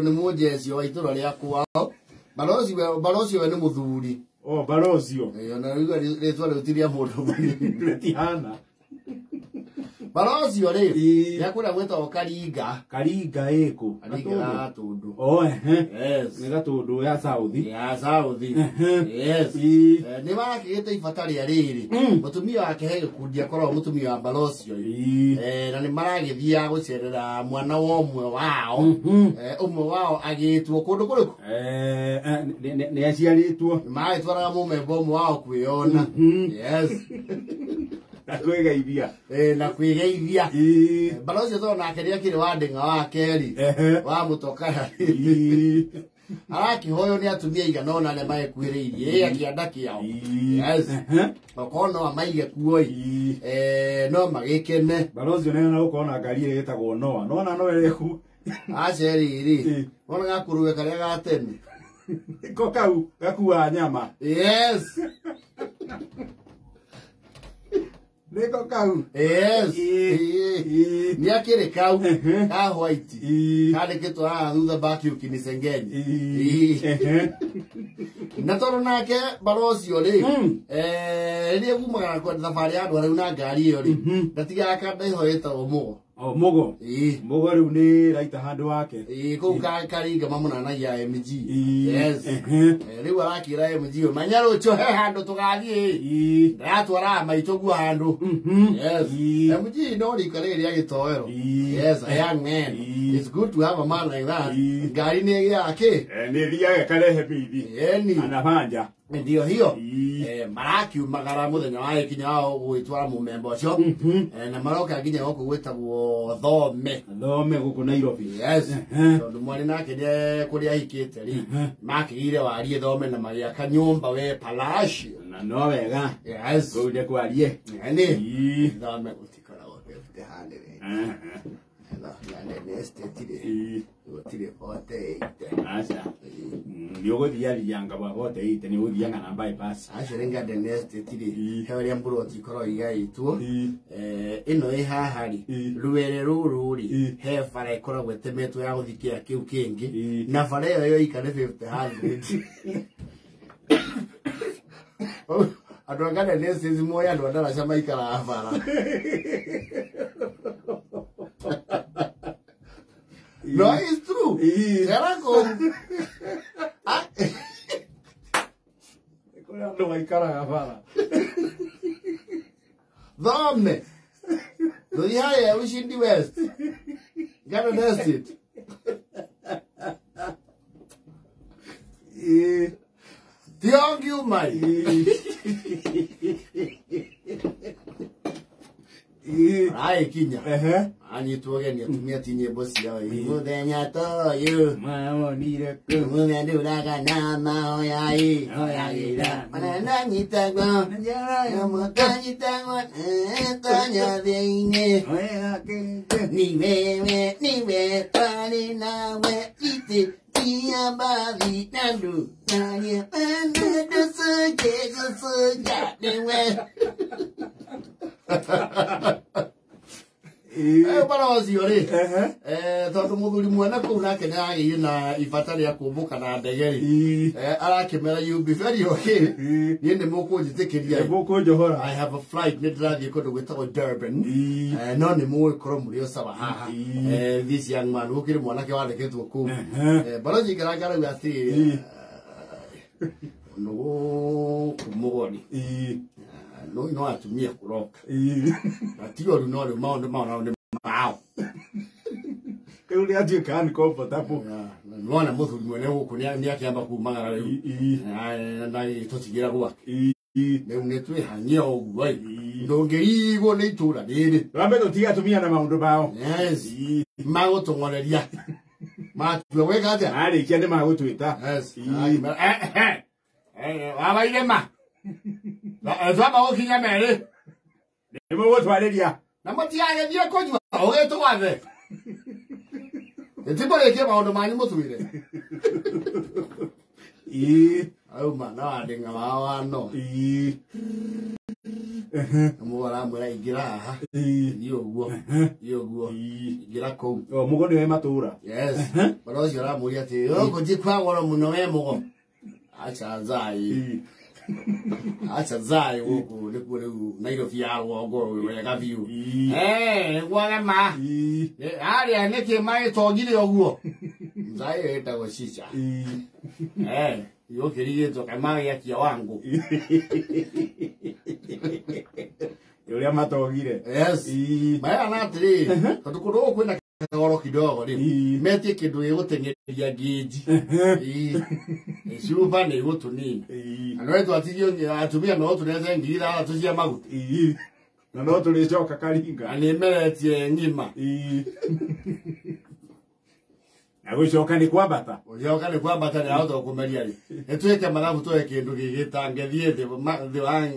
Nĩ mũnjecio wa itũra rĩa kwao. Barozi we, barozi we nĩ mũthuri. Oh, barozio. Ona rĩu rĩtwa rĩu ti rĩa mũndũ mũnini. Rĩtihana. Barozi rĩ, Ĩĩ. rĩa kũrĩa gwĩtagwo Karinga. Karinga ĩkũ? Karinga ya Gatũndũ. Oh, ehe. Yes. Nĩ Gatũndũ ya South. Ya South. Ehe. Yes. Ĩĩ. Nĩ marakĩgĩte ibata rĩa rĩrĩ. Mũtumia wake he gĩkundi akoragwo mũtumia wa barozi ũyũ. Ĩĩ. Na nĩ maragĩthiaga gũcerera mwana wa ũmwe wao. Ũmwe wao agĩtwo kũndũ kũrĩkũ? Nĩ aciarĩtwo. Magĩtwaraga mũmemba ũmwe wao kwĩona. Yes. Na kwĩgeithia. Na kwĩgeithia. Ĩĩ. Barozi ũcio tondũ nake nĩ akĩrĩ wa ndĩng'a wa kerĩ. Ehe. Wa mũtokaya. Ĩĩ. Arakĩhoywo nĩ atumia aigana ũna arĩa magĩkuhĩrĩirie ĩ akĩanda kĩao. Ĩĩ. Yes. Ehe. Okorwo no amaige kuo ĩ. Ĩĩ. No magĩkene. Barozi ũnene na gũkorwo na ngari ĩrĩa ĩtagwo Noa. Nona no ĩrĩku. Aca rĩrĩ. Ĩĩ. Wona gakũrũwe karĩa ga tene. Ko kau gakuaga nyama. Yes. Nĩko kau. Yes. Ĩĩ. Ĩĩ. Ĩĩ. Nĩ akĩrĩ kau Ehe. ka white. Ĩĩ. Kandĩkĩtwo haha thutha baki ũkinisengenye. Ĩĩ. Ehe. Na tondũ nake barozi ũcio rĩ, rĩrĩa kumagara kwenda thabarĩ ya andũ arĩa na ngari ĩyo rĩ, ndatigaga kanda ĩho ĩtagwo mũgo. O mũgo. Ĩĩ. Mũgo rĩu nĩ raita handũ wake. Ĩĩ, kũu Karinga mamũnanagia MG. Ĩĩ. Yes. Ehe. Rĩu arakĩra MG ũyũ, menya rũciũ he handũ tũgathiĩ. Ĩĩ. Ndĩratwaraga maitũ guo handũ. Yes. Ĩĩ. MG no rika rĩrĩ rĩa gĩtoero. Ĩĩ. Yes, a young man. Ĩĩ. It's good to have a man like that. Ĩĩ. Ngari nĩ ĩgĩaga kĩ? Nĩ ĩthiaga ĩkarehe bithi. Ĩni. Anabanja. Ndio hiyo. Ĩĩ. Marakiumagara mũthenya wa gĩkinya wao gũgĩtwara mũmemba ũcio. Na maroka nginya gũkũ gwĩtagwo Thome. Thome gũkũ Nairobi. Yes. Ehe. Tondũ mwarĩ nake nĩ kũrĩa ahikĩte rĩ, makĩgĩire warie Thome na magĩaka nyũmba we palacio. Na no wega. Yes. Kũu nĩ kwarie. Ĩni. Ĩĩ. Thome gũtikoragwo fifty hundred. Ehe. Thome estate rĩ, Ĩĩ. gũtirĩ 48. Aca. Nĩ ũgũthiathianga bwa 48 nĩ ũgũthianga na bypass. Acio nĩ Garden Estate rĩ, Ĩĩ. he ũrĩa mburoti ikoragwo igaĩtwo. Ĩĩ. Ĩno ĩ haha rĩ, Ĩĩ. rwere rũrũ rĩ, Ĩĩ. he bara ĩkoragwo ĩtemetwo ya gũthiĩ kĩrĩa kĩu kĩngĩ. Ĩĩ. Na bara ĩyo yoika nĩ fifty hundred. Andũ a Garden Estate moĩ andũ a ndaraca maikaraga bara. No, it's true. Ĩĩ. Cera kũu. Ah. Kũrĩa andũ maikaraga bara. Thome. Ndũthiĩ harĩa Ushindi West. Garden Estate. Ĩĩ. Ti ongiuma ĩ. Ĩĩ. Aragĩkinya. Ehe. Anyitwo ũgeni atumia ti nyĩmbo ciao. Ĩ, mũthenya ta ũyũ. Maonire kũ. Mũthenya ndũraga na mahoya ĩ. Hoyagĩra. Ona ndanyitagwo. Mũtanyitagwo. Tonya thĩinĩ. Wega kĩngĩ. Ni wewe, ni we twarĩ nawe itĩ tia mbathi na ndũ naria ana ndũcũnje gũcũnja nĩwe. Ĩĩ. Barozi ũcio rĩ, Ehe. Tondũ mũthuri mwene kũu nake nĩ agĩire na ibata rĩa kũmbũka na ndege rĩ, Ĩĩ. Arakĩmera you be very okay. Ĩĩ. Niĩ nĩ mũkũnjĩtĩkĩria. Nĩ mũkũnjohora. I have a flight nĩ ndĩrathiĩ kũndũ gwĩtagwo Durban. Ĩĩ. No nĩ mũgũkorwo mũrĩ o sawa haha. Ĩĩ. This young man gũkĩrĩ mwanake wandĩkĩtwo kũu. Ehe. Barozi ikaranga rauga atĩrĩrĩ, Ĩĩ. nũ gũkũ mũgoni. Ĩĩ. No atumia kũroka. Ĩĩ. Na ti ũru no rĩu maũndũ mao nao nĩ mao. Rĩu nĩ atuĩka uncomfortable. Nĩwona mũthuri mwene gũkũ nĩ akĩamba kumagara rĩu. Ĩĩ. Na tũtigĩra gwake. Ĩĩ. Rĩu nĩ twĩhanyia ũguo ĩ. Ndũngĩigwo nĩ itũra rĩrĩ. Twambe tũtige atumia na maũndũ mao. Yes. Ĩĩ. Magũtũng'oreria. Matua gwĩka atĩa? Marĩkia nĩ magũtwĩta. Yes. Ĩĩ. Wabaire ma. Twamba gũkinya merĩ. Nĩ mũgũtwarĩria. Na mũtigagĩthiĩ kũnyua ũgĩtwathe. Ĩtikũrĩkie maũndũ manyu mũtwĩre. Ĩĩ. Auma na wandĩng'a wao wa no. Ĩĩ. Mũgo aramwĩra ingĩra haha. Thiĩ ũguo. Thiĩ ũguo. Ingĩra kũu. O mũgo nĩwe matũra. Yes. Barothi aramũria atĩ gũkũ kwa goro mũno we mũgo. Acha zai. Acha zai gũkũ nĩkuo rĩu Nairobi ya rũgongo wega biũ. Nĩguo arĩa nĩkĩ magĩtongire ũguo. Nzai ĩtagwo cica. Yũkĩrigĩtwo kamagĩakia wangu. Ũrĩa matogire. Yes. Maya atĩrĩ, tondũ kũndũ gũkũ kwĩna kagoro kidogo rĩ, metie kĩndũ gĩgũteng'eria ngĩnji. Cuba nĩ ĩgũtũnina. Na no twatirio atumia megũtũnete 6,000 cia maguta. Na no tũrĩcoka Karinga. Na nĩmeretie ng'ima. Na gũcoka nĩ kwambata. Gũcoka nĩ kwambata nĩ ahota gũkũmeria rĩ. Nĩtwĩke mathabu twoe kĩndũ gĩgĩtangĩthiĩ thĩ wa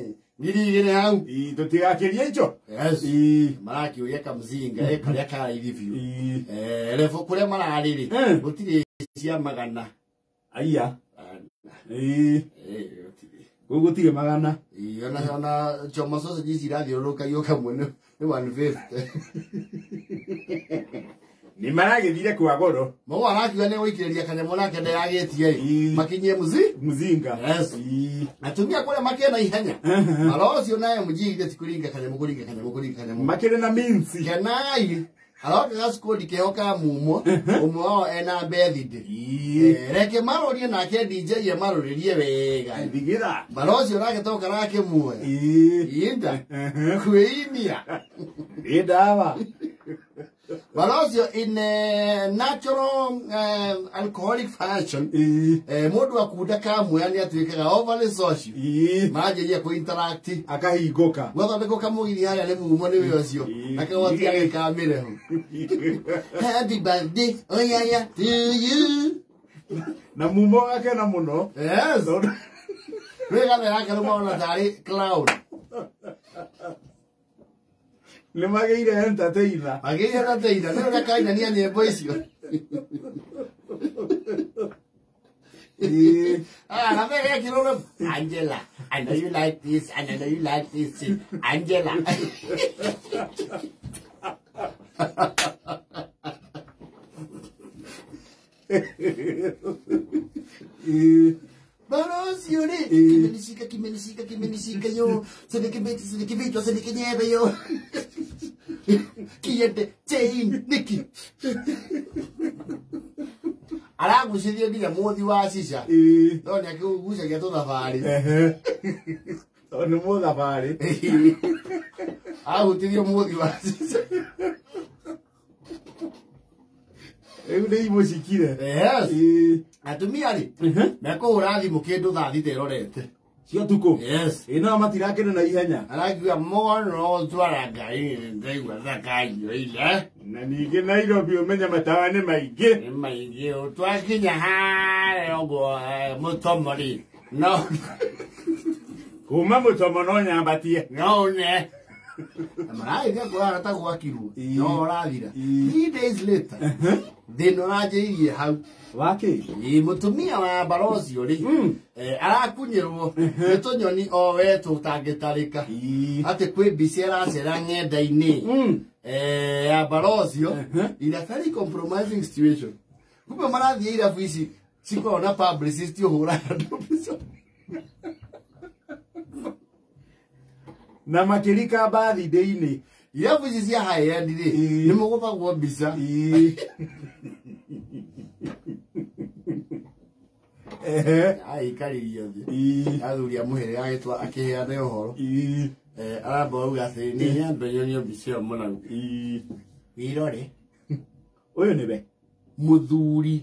2,000 hau. Tũtigakĩrie icho. Yes. Marakĩũria kamzinga karĩa karaithi biũ. Rebu kũrĩa mararĩ rĩ, gũtirĩ cia magana. Aya. Kũu gũtirĩ magana. Ona choma sausage ici irathiũrũrũkagio kamwe nĩ 150. Nĩ maragĩthire kwa goro. Mũgo arakiuga nĩ gũikĩrĩria kanyamũ nake ndĩragĩtie ĩ. Makinyie mũzinga. Yes. Atumia kũrĩa makĩena ihenya. Barothi naye mũjigire ti kũringa kanyamũ kũringa kanyamũ kũringa kanyamũ. Makĩrĩ na minsi. Kenai. Aroka gacikũndi keho ka mumo. Ũmwe wao ena birthday. Reke marorie nake DJ ye marorĩrie wega. Thigira. Barothi nake toka rakĩmuoya. Inda. Kwĩimia. Ĩ ndawa. Barothi in a natural alcoholic fashion, mũndũ akunda kamwe nĩ atuĩkaga overly social. Maranjĩrĩria kũ interact. Akahingũka. Gwathondekwo kamũgithi harĩa nĩ mumo nĩwe ũcio. Na kagoti agĩka mĩrehu. Happy birthday, oh yeah yeah, to you. Na mumo agakena mũno. Yes. Rĩu gathe gake rĩu tarĩ clown. Nĩ magĩire entertainer. Magĩire entertainer. Nĩ ũrĩa kainania nyĩmbo icio. Na gekirwo Angela, I know you like this, and I know you like this too. Angela. Barothi rĩ, kimenishika kimenishika kimenishika yo, sinikibitwa sinikinyebe yo. Kiende chain niki. Aragucithio nginya mũthi wa cica. No nĩ akĩgucagia tũthabarĩ. Tondũ nĩ mũthabarĩ. Ahutirio mũthi wa cica. Rĩu nĩ imũcikire. Yes. Atumia rĩ, mekũhũra thimũ kĩndũ thaa thita ĩrorete. Cia ũtukũ. Yes. Ĩ no matirakĩrĩ na ihenya. Arakiuga mũno twara Ngai ndaigua thaka irio ile. Na ningĩ Nairobi ũmenye matawa nĩ maingĩ. Nĩ maingĩ twakinya harĩa ũguo mũtomo rĩ. No. Kuma mũtomo no nyambatie. No ne. Maragĩthiĩ kũrara ta gwakirwo. No ũrathira. 3 days later. Thĩna ũranjĩrĩirie hau. Wakĩ? Ĩ mũtumia wa barothi rĩ, arakunyĩrwo nĩ tũnyoni o we tũtangĩtarĩka. Atĩ kwĩ mbica ĩracera ng'enda-inĩ ya barothi in a very compromising situation. Kumbe marathiĩ irabu ici cikoragwo na publicist ũhũraga andũ mbica. Na makĩrika birthday-inĩ. Irabu ici cia high end rĩ, nĩ mũgũthagwo mbica. Aikarĩrio thĩ. Athuri a mũhĩrĩga agĩtwa akĩheana ũhoro. Aramba auga atĩ nĩ nyambe nyonio mbica ĩyo mũnau. Wĩrore. Ũyũ nĩwe. Mũthuri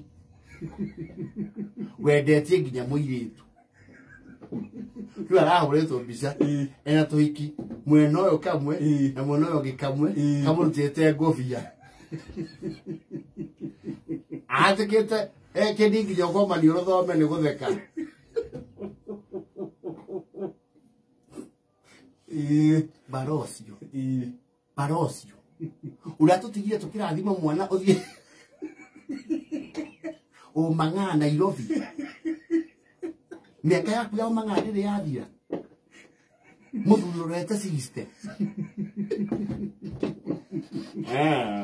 wendetie nginya mũirĩtu. Rĩu arahũrĩtwo mbica ena tũhiki mwena ũyũ kamwe na mwena ũyũ ũngĩ kamwe kamũrutĩte ngũbia. Ahatĩkĩte kĩndĩ nginya ũkoma nĩ ũrũthome nĩ gũtheka. Barocio. Barocio. Ũrĩa tũtigire tũkĩrathima mwana ũthiĩ ũmang'aa Nairobi. Mĩaka yaku ya ũmang'aa ndĩrĩ yathira. Mũthuri ũrorete 60.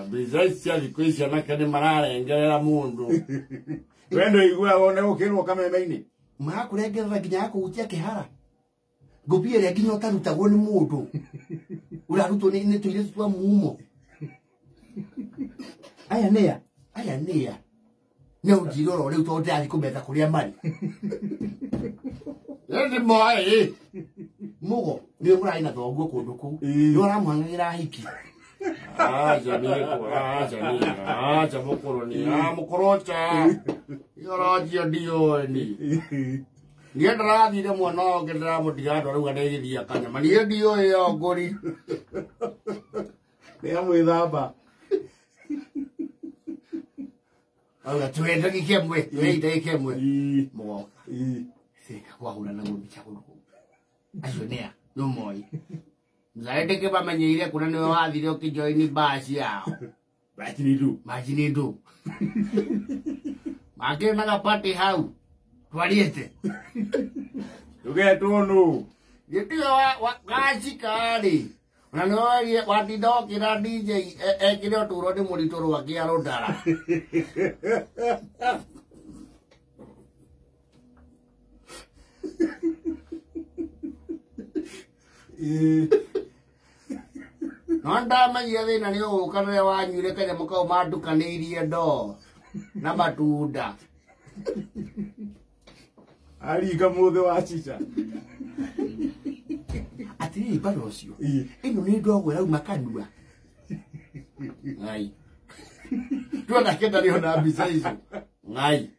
Mbica ici cia thikũ ici anake nĩ mararengerera mũndũ. Wendo igua wone gũkĩrwo kameme-inĩ. Marakũrengerera nginya gakũhutia kĩhara. Ngũbia ĩrĩa nginya ũtarutagwo nĩ mũndũ. Ũrarutwo nĩ tũirĩtu twa mumo. Aya nĩa? Aya nĩa? Nĩ ũnjire oro rĩu tondũ ndĩrathiĩ kũmetha kũrĩa marĩ. Nĩ moĩ. Mũgo nĩwe mũrarĩ na thoguo kũndũ kũu. Nĩwe ũramũhang'agĩra hiki. Aja nĩkũ, aja nĩ, aja mũkũrũ nĩ, mũkũrũ cha. Igoronjio ndiũĩ ni. Niĩ ndĩrathire mwena ũngĩ ndĩramũtiga andũ arauga nĩgĩthiĩ kanyama. Niĩ ndiũĩ yo ngũri. Nĩ amwĩthamba. Auga tuwe ndagĩka ĩmwe, tuwe ndagĩka ĩmwe. Mũgoka. Sika kwahũra na mbica kũndũ kũu. Acio nĩa, nĩ moĩ. Mzae ndĩkĩmamenyeire kuna nĩwe wathire ũkĩjoini baci yao. Baci nĩ ndũ. Baci nĩ ndũ. Makĩrĩ na gapatĩ hau. Twariĩte. Ndũgetwo nũ. Gĩtiga gacika-rĩ. Ona nĩwe watinda ũkĩra DJ ekĩre ũtũũro nĩ mũritũ rwake arũndara. No ndamenyire thĩna nĩ ũgũka rĩrĩa wanyuire kanyamũ kau mandukanĩirie ndoo na matunda. Arika mũthĩ wa cica. Atĩrĩrĩ mbara ũcio. Ĩno nĩ ndogo ĩrauma kanua. Ngai. Tuona kenda nĩ ona mbica icio. Ngai.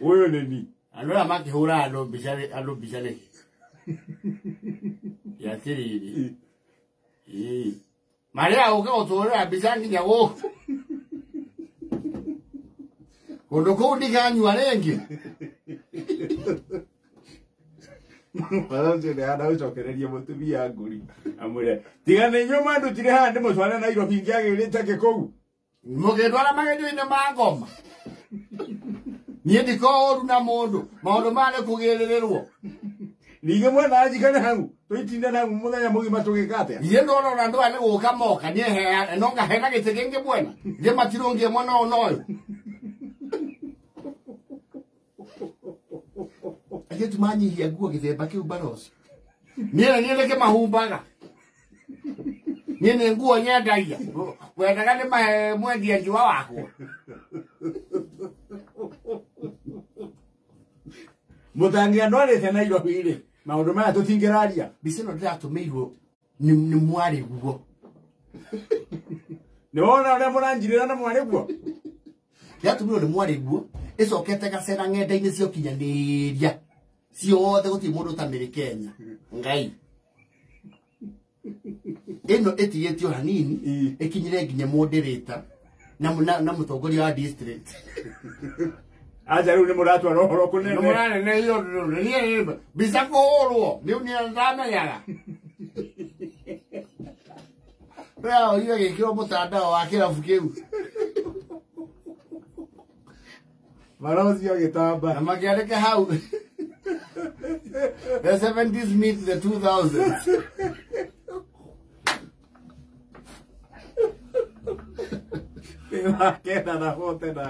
Ũyũ nĩ ni. Andũ aya makĩhũra andũ mbica nĩkĩ? Atĩrĩrĩ. Marĩa ũka gũtũrĩra mbica nginya gũkũ. Kũndũ kũu ndiganyua rĩngĩ. Mwana ũcio nĩ hana ũcokererie mũtumia ngũri. Amwĩre, tiga nĩ inyuĩ mwandutire haha ndĩmũtware Nairobi ngĩagĩrĩte kĩ kũu. Mũkĩndwara magerio-inĩ ma ngoma. Niĩ ndikoragwo ũru na mũndũ. Maũndũ maya nĩ kũgĩrĩrĩrwo. Ningĩ mwena anjikare hau, tũitinda hau mũthenya mũgima tũgĩka atĩa? Niĩ ndona ona andũ aya nĩ gũka moka, niĩ no ngahena gĩtĩ kĩngĩ mwena. Niĩ matirũngie mwena ũyũ na ũyũ. Airĩtu manyihia nguo gĩthemba kĩu mbara ũcio. Niĩ niĩ nĩkĩmahumbaga. Niĩ nĩ nguo nyendagia. Wendaga nĩ mahe mwendia njũa wakwa. Mũtangĩandwarĩte Nairobi rĩ, maũndũ maya tũtingĩraria. Mbica ĩno ndĩratũmĩirwo nĩ mwarĩ guo. Nĩ wona ũrĩa mũranjirĩra na mwarĩ guo? Ndĩratũmĩirwo nĩ mwarĩ guo, ĩcokete gacera ng'enda-inĩ cia ũkinyanĩria. Ciothe gũtirĩ mũndũ ũtamĩrĩ Kenya. Ngai. Ĩno ĩtigĩtio hanini, ĩkinyire nginya moderator na mũtongoria wa district. Aja rĩu nĩ mũratwara ũhoro kũnene. Nĩ mũranenehio niĩ mbica kũhũrwo rĩu nĩ ndamenyaga. Ũrĩa gĩkĩrwo mũtandao wa kĩrabu kĩu. Mara ũcio agĩtamba. Na makĩandĩka hau. The 70s meet the 2000s. Nĩ wakena na hote na